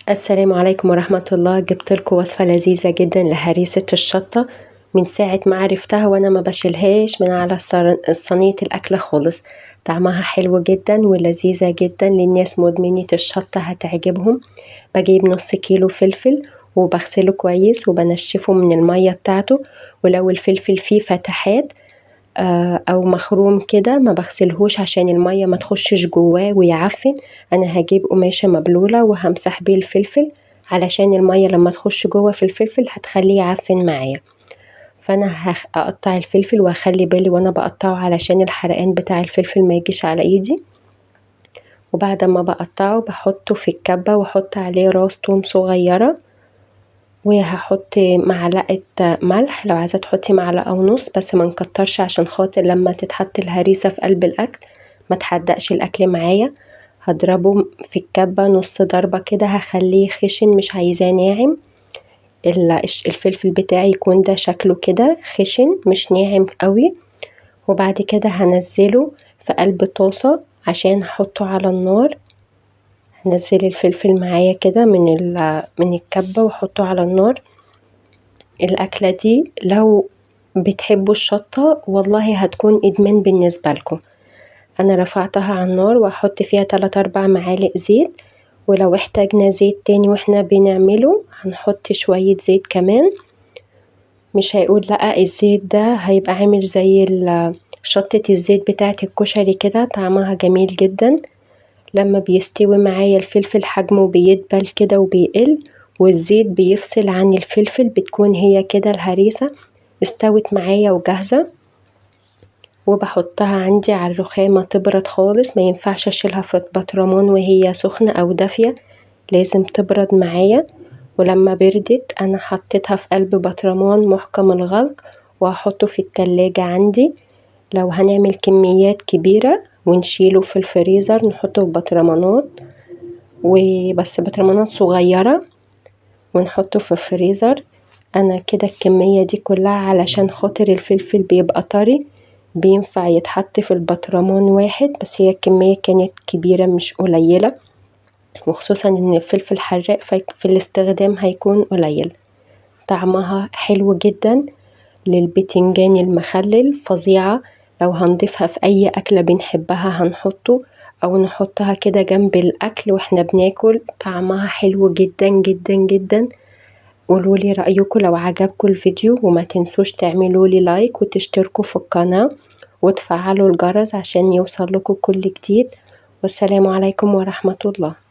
السلام عليكم ورحمة الله. جبت لكم وصفة لذيذة جدا لهريسة الشطة. من ساعة ما عرفتها وانا ما بشيلهاش من على صينية الاكل خالص. طعمها حلو جدا ولذيذة جدا للناس مدمنة الشطة، هتعجبهم. بجيب نص كيلو فلفل وبغسله كويس وبنشفه من المية بتاعته، ولو الفلفل فيه فتحات او مخروم كده ما بغسلهوش عشان المية ما تخشش جواه ويعفن. انا هجيب قماشة مبلولة وهمسح بيه الفلفل علشان المية لما تخش جوه في الفلفل هتخليه يعفن معايا. فانا هقطع الفلفل وهخلي بالي وانا بقطعه علشان الحرقان بتاع الفلفل ما يجيش على ايدي. وبعد ما بقطعه بحطه في الكبة واحط عليه راس توم صغيرة، وهحط معلقة ملح، لو عايزة تحطي معلقة ونص بس ما نكترش عشان خاطر لما تتحط الهريسة في قلب الأكل ما تحدقش الأكل معايا. هضربه في الكبة نص ضربة كده، هخليه خشن مش عايزاه ناعم. الفلفل بتاعي يكون ده شكله كده خشن مش ناعم قوي. وبعد كده هنزله في قلب طاسة عشان احطه على النار. هنزل الفلفل معايا كده من الكبة واحطه على النار. الأكلة دي لو بتحبوا الشطة والله هتكون إدمان بالنسبة لكم. أنا رفعتها على النار وهحط فيها 3-4 معالق زيت، ولو احتاجنا زيت تاني واحنا بنعمله هنحط شوية زيت كمان. مش هيقول لأ، الزيت ده هيبقى عامل زي شطة الزيت بتاعة الكشري كده، طعمها جميل جدا. لما بيستوي معايا الفلفل حجمه بيدبل كده وبيقل، والزيت بيفصل عن الفلفل، بتكون هي كده الهريسة استوت معايا وجاهزة. وبحطها عندي على الرخامة تبرد خالص، ما ينفعش اشيلها في بطرمان وهي سخنة او دافية، لازم تبرد معايا. ولما بردت انا حطيتها في قلب بطرمان محكم الغلق وهحطه في التلاجة عندي. لو هنعمل كميات كبيرة ونشيله في الفريزر نحطه في بطرمانات، وبس بطرمانات صغيرة، ونحطه في الفريزر. انا كده الكمية دي كلها علشان خاطر الفلفل بيبقى طري بينفع يتحط في البطرمان واحد، بس هي الكمية كانت كبيرة مش قليلة، وخصوصا ان الفلفل حراق ففي الاستخدام هيكون قليل. طعمها حلو جدا للبتنجان المخلل، فظيعة. لو هنضيفها في اي اكلة بنحبها هنحطه، او نحطها كده جنب الاكل واحنا بناكل، طعمها حلو جدا جدا جدا. قولولي رأيكم لو عجبكم الفيديو، وما تنسوش تعملولي لايك وتشتركوا في القناة وتفعلوا الجرس عشان يوصل لكم كل جديد. والسلام عليكم ورحمة الله.